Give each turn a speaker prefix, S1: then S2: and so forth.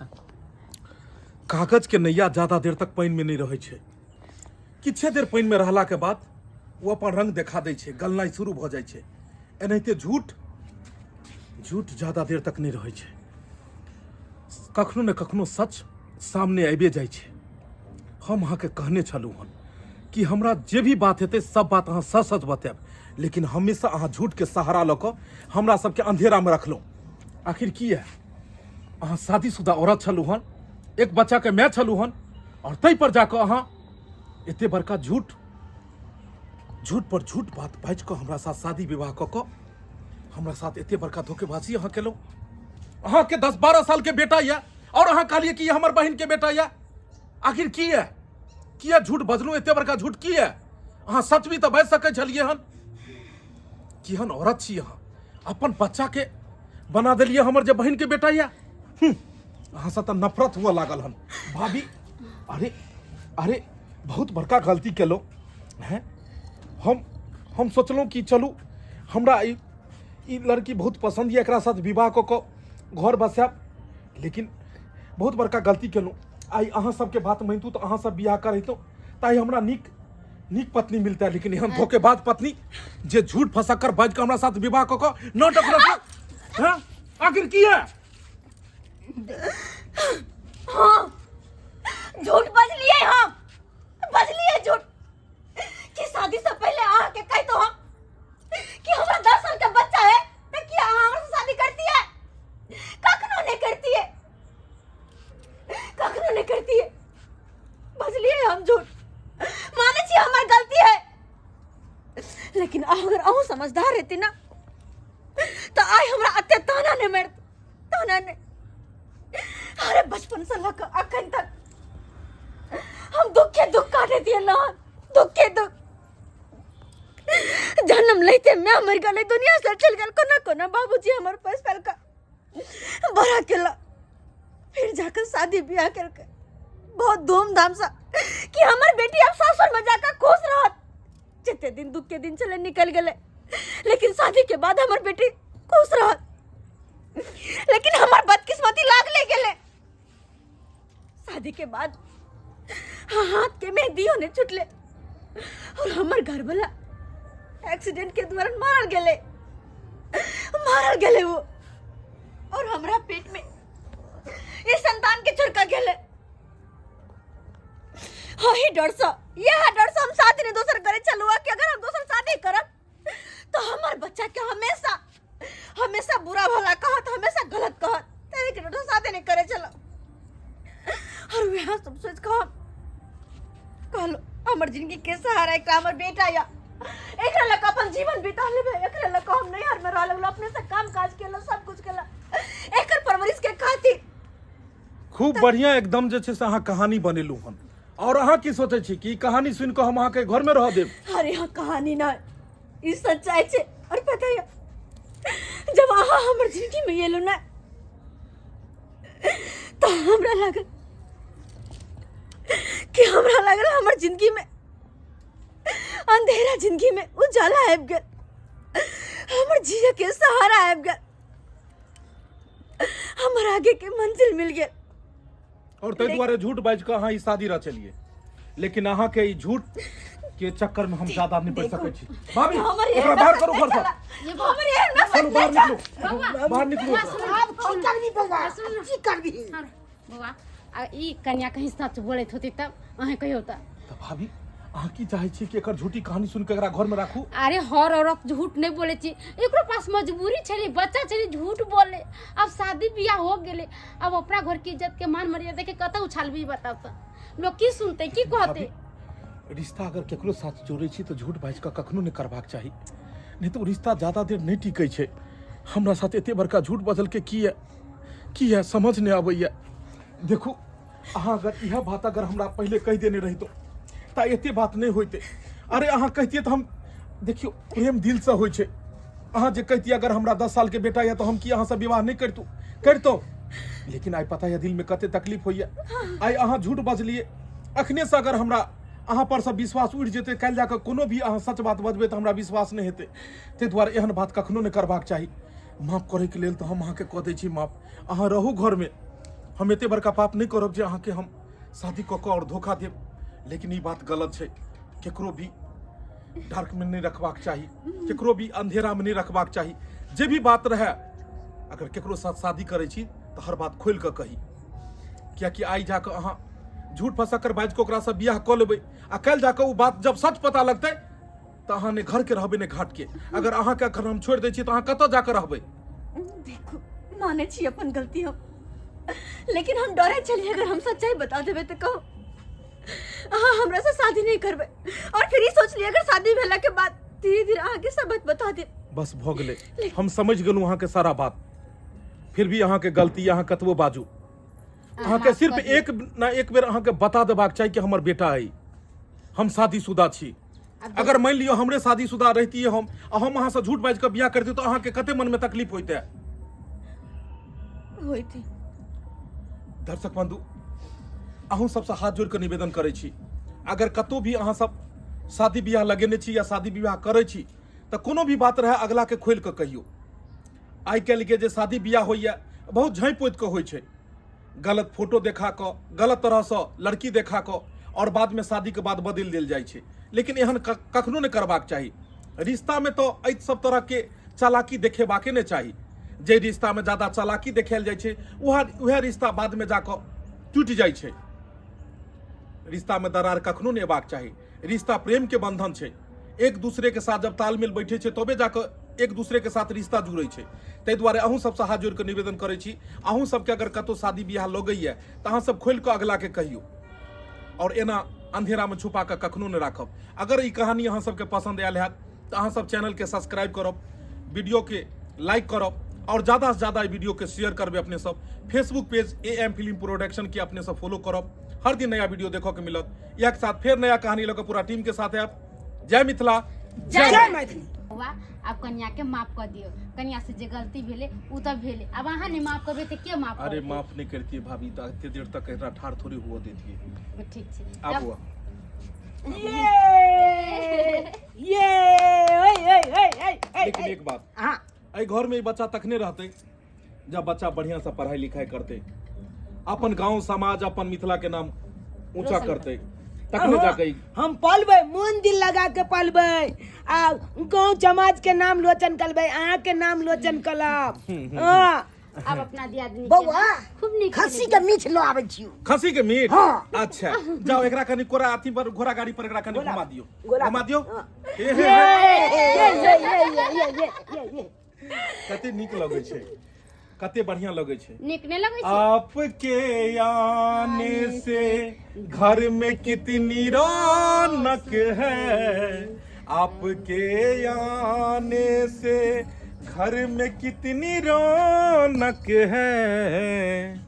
S1: से।
S2: कागज के नैया ज्यादा देर तक पानि में नहीं रहै छै। किछे देर पानि में रहला के बाद ओ अपन रंग देखा दै छै, गलनाइ शुरू भऽ जाइ छै। एनाहिते झूठ झूठ ज्यादा देर तक नहीं रहै छै, कखनो ने कखनो सच सामने आबिए जाइ छै। हम अहाँके कहने छलहुँ हन कि हमरा जे भी बात हेतै सब बात अहाँ सच सच बतायब, लेकिन हमेशा अहाँ झूठके सहारा लऽ कऽ हमरा सबके अंधेरामे रखलहुँ। आखिर की है, अहाँ शादीशुदा औरत छलहुँ हन, एक बच्चाके माय छलहुँ हन, और ताहि पर जाकऽ अहाँ एते बड़का झूठ झूठ पर झूठ बात बाजि कऽ हमरा साथ शादी विवाह कऽ कऽ हमरा साथ एते बड़का धोखेबाजी अहाँ केलहुँ। अहाँके 10-12 साल के बेटा यऽ और अहाँ कहलियै कि ई हमर बहिन के बेटा यऽ। आखिर की है, किया झूठ बजलहुँ, एते बड़का झूठ की है? अहाँ सच भी तऽ बाजि सकै छलियै हन। केहन औरत छी अहाँ, अपन बच्चा के बना देलियै हमर जे बहिन के बेटा यऽ। अहाँ से तऽ नफरत हुअ लागल हन भाभी। अरे अरे बहुत बड़का गलती केलहुँ हैं। हम सोचलहुँ कि चलू हमरा ई लड़की बहुत पसंद यऽ, एकरा साथ विवाह कऽ कऽ घर बसायब, लेकिन बहुत बड़का गलती केलहुँ। आइ अहाँ सबके बात मानितहुँ तऽ अहाँ सब बियाह करैतहुँ तऽ आइ हमरा नीक नीक पत्नी मिलता, लेकिन एहन धोखेबाज पत्नी जे झूठ फंसा कर बाजि कऽ हमरा साथ विवाह कऽ कऽ नाटक रचलक हैं, आखिर की है?
S3: हाँ झूठ बजलिए, हम बजलिए झूठ कि शादी से पहले अहाँ के कहितो हम कि हमरा 10 साल का बच्चा है तो क्या अहाँ हमरा से शादी करती है? कखनो नहीं करती है, कखनो नहीं करती है। बजलिए हम झूठ, माने छी हमर गलती है, लेकिन अगर अहूँ समझदार रहती ना तो आइ हमरा अते ताना नहीं मारत, ताना नहीं। अरे बचपन से लग अखन तक हम दुख के दुख काटे दिए ना, दुख के दुख। जन्म लेते मैं मर गए, दुनिया से चल गए, कोना कोना बाबूजी हमर पैस फैल का बड़ा केला, फिर जाकर शादी ब्याह करके बहुत धूमधाम से कि हमर बेटी अब सासुर में जाकर खुश रहत। जितने दिन दुख के दिन चले निकल गए, लेकिन शादी के बाद हमर बेटी खुश रहत, लेकिन हमर बदकिस्मती लाग ले गेले। शादी के बाद हाथ के मेहंदी होने छुटले और हमर घर वाला एक्सीडेंट के दौरान मारल गेले, मारल गेले वो, और हमरा पेट में ये संतान के छोड़का गेले। हाँ ही डर सा, यह डर से हम शादी नहीं दोसर करे चलुआ कि अगर हम दोसर शादी करब तो हमार बच्चा के हमेशा हमेशा बुरा भला कहत, हमेशा गलत कहत, तेरे के डर से शादी नहीं करे चलो। और वह सब सोच के हम कहलो हमर जिंदगी के सहारा एक हमर बेटा या एकरा लग अपन जीवन बिता लेबे, एकरा लग हम नैहर में रह लगलो, अपने से काम काज केलो, सब कुछ केलो, एकर परवरिश के खातिर।
S2: खूब बढ़िया एकदम जे छै से अहाँ कहानी बनेलहुँ हन। और अहाँ की सोचै छी कि ई कहानी सुनि कऽ हम अहाँके घरमे रहऽ देब?
S3: अरे हाँ कहानी ना, ई सच्चाई छै। और पता है जब अहाँ हमर जिंदगी में एलहुँ ना तो हमरा लागल कि हमरा लागल हमर जिंदगी में अंधेरा जिंदगी में उजाला आबि गेल, हमर जिया के सहारा आबि गेल, हमर आगे के मंजिल मिल गेल।
S2: और ताहि दुआरे झूठ बाजि कऽ अहाँ ई शादी रचलियै, लेकिन अहाँके ई झूठ के चक्कर में हम ज्यादा नहीं पड़ सकै छी। भाभी
S3: हमर
S2: ओकरा बाहर करू घर से,
S3: हमर एहन ना
S2: चलू बाहर निकलू, बाहर निकलू।
S4: आब की करबी बौआ, की करबी?
S5: बौआ, आ ई कन्या कहीं सच बोलैत होती तब अहें कहियो तऽ।
S2: तऽ भाभी अहाँ की चाहै छी कि एकर झूठी कहानी सुनि कऽ एकरा घरमे राखू?
S5: अरे हर औरत झूठ नहीं बोले छी, एकरो पास मजबूरी छलै, बच्चा छलै, झूठ बोले। अब शादी बियाह हो गेलै, अब अपना घर के इज्जत के मान मर्यादा के कतऽ उछालबी बताउ तऽ? लोग की सुनते की कहते?
S2: भाभी, रिश्ता अगर केकरो साथ जोड़ै छी तऽ झूठ बाजि कऽ कखनो नहि करबाक चाही, नहि तऽ ओ रिश्ता ज्यादा देर नहि टिकै छै। हमरा साथ एते बड़का झूठ बजलकै किया किया समझ नहि अबैया। देखू अहाँ अगर इएह बात अगर हमरा पहिले कहि देने रहितहुँ तऽ एते बात नहि होइतै। अरे अहाँ कहितियै तऽ हम, देखियौ प्रेम दिलसँ होइ छै, अहाँ जे कहितियै अगर हमरा 10 सालके बेटा यऽ तऽ हम की अहाँसँ विवाह नहि करितहुँ? करितहुँ, लेकिन आइ पता यऽ दिलमे कते तकलीफ होइए। आइ अहाँ झूठ बजलियै, अखनेसँ अगर हमरा अहाँ पर से विश्वास उठि जेतै, काल्हि जाकऽ कोनो भी अहाँ सच बात बजबै तऽ हमरा विश्वास नहि हेतै। ताहि दुआरे एहन बात कखनो नहि करबाक चाही। माफ करैके लेल तऽ हम अहाँके कऽ दै छी माफ, अहाँ रहू घरमे, हम एते बड़का पाप नहि करब जे अहाँके हम शादी कऽ कऽ आओर धोखा देब। लेकिन ई बात गलत छै, केकरो भी डार्क में नहीं रखबाक चाही, केकरो भी अंधेरा में नहीं रखबाक चाही। जे भी बात रहे, अगर केकरो साथ शादी करै छी तऽ हर बात खोलि कऽ कही, कियाकि आइ जाकऽ अहाँ झूठ फंसा कर बाजि कऽ ओकरासँ बियाह कऽ लेबै आ काल्हि जाकऽ ओ बात जब सच पता लगतै तऽ अहाँ ने घर के रहबै ने घाट के। अगर अहाँके अखन हम छोड़ि दै छी तऽ अहाँ कतऽ जाकऽ रहबै?
S3: देखू, मानै छी अपन गलती हम, लेकिन हम डरे छलियै अगर हम सच्चाई बता देबै तऽ कहू अहाँ हमरा से शादी नहीं करबै, और फिर ई सोचलियै अगर शादी भेला के बाद धीरे धीरे अहाँके सब बात बता देब।
S2: बस भऽ गेलै, हम समझ गेलहुँ अहाँके सारा बात। फिर भी अहाँके गलती, अहाँ कतबो बाजू, अहाँके
S5: माफ
S2: सिर्फ
S5: कऽ दियौ।
S2: एक ना एक बेर अहाँके बता देबाक चाही कि हमर बेटा अइ, हम शादीशुदा छी। अगर मान लियौ हमरे शादीशुदा रहितियै हम आ हम अहाँसँ झूठ बाजि कऽ बियाह करतियै तऽ अहाँके कते मनमे तकलीफ होइते?
S3: होइते।
S2: दर्शक बंधु, अहूँ सबसँ हाथ जोड़ि कऽ निवेदन करै छी, अगर कतहु भी अहाँ सब शादी बियाह लगेने छी या शादी विवाह करै छी तऽ कोनो भी बात रहए अगलाके खोलि कऽ कहियौ। आइ काल्हिके जे शादी बियाह होइए बहुत झाँपि पोति कऽ होइ छै, गलत फोटो देखा कऽ, गलत तरहसँ लड़की देखा कऽ, आओर बादमे शादीके बाद बदलि देल जाइ छै। लेकिन एहन कखनो नहि करबाक चाही। रिश्तामे तऽ एहि सब तरहके चालाकी देखेबाके नहि चाही। जे रिश्तामे ज्यादा चालाकी देखायल जाइ छै वएह रिश्ता बादमे जाकऽ टूटि जाइ छै। रिश्तामे दरार कखनो नहि अयबाक चाही। रिश्ता प्रेमके बंधन छै, एक दूसरे के साथ जब तालमेल बैठे छै तबे जाकऽ एक दूसरे के साथ रिश्ता जुड़ै छै। ताहि दुआरे अहूँ सबसँ हाथ जोड़ि कऽ निवेदन करै छी, अहूँ सबके अगर कतहु शादी बियाह लगैए तऽ अहाँ सब खोलि कऽ अगलाके कहियौ और एना अंधेरामे छुपा कऽ कखनो नहि राखब। अगर ई कहानी अहाँ सबके पसन्द आयल हैत तऽ अहाँ सब चैनलके सब्सक्राइब करब, वीडियोके लाइक करब और ज़्यादा से ज़्यादा वीडियो के शेयर करबे। अपने सब Facebook page A M film production के अपने सब फॉलो करब, हर दिन नया वीडियो देखऽ के मिलत। इएह के साथ फेर नया कहानी लऽ कऽ पूरा टीम के साथ आयब। जय मिथिला,
S4: जय मैथिली।
S5: बौआ, आब कनिया के माफ कऽ दियौ। कनिया से जे गलती भेलै ओ तऽ भेलै, आब अहाँ नहि माफ करबै तऽ के माफ
S2: अरे
S5: करतै?
S2: माफ नहीं करती भाभी तो इतने देर तक एकरा ठाढ़ थोड़ी हुआ देती।
S5: ठीक छै,
S2: आब हुआ।
S4: ये ये ओए ओए ओए ओए ओए।
S2: लेकिन एक बात,
S4: हाँ,
S2: एहि घर में ई बच्चा तखने रहतै जब बच्चा बढ़िया से पढ़ाई लिखाई करतै, अपन गांव समाज अपन मिथिला के नाम ऊंचा
S5: रोशन
S2: करतै, तखने
S4: अहाँ-
S2: जाके ई-
S4: हम पलबै, मन दिल लगा के पलबै आ गांव समाज के नाम लोचन करबै, अहाँ के नाम लोचन करब। हाँ।
S5: आब अपना दियादनी के
S1: बौआ,
S5: खूब नीक
S1: खस्सी के मीठ लऽ आबै छी।
S2: खस्सी के मीट?
S1: हाँ।
S2: अच्छा जाओ, एकरा कनि कोरा अथी पर घोड़ा गाड़ी पर एकरा कनि
S4: गोला-
S2: घुमा दियो,
S4: गोला-
S2: घुमा दियो।
S4: हाँ।
S2: हे, हे,
S4: ये
S2: हे।
S4: ये ये ये ये ये ये ये
S2: कते नीक लगै छै, कते बढ़िया लगै छै।
S5: नीक नहि लगै छै?
S2: आपके आने से घर में कितनी रौनक है, आपके आने से घर में कितनी रौनक है।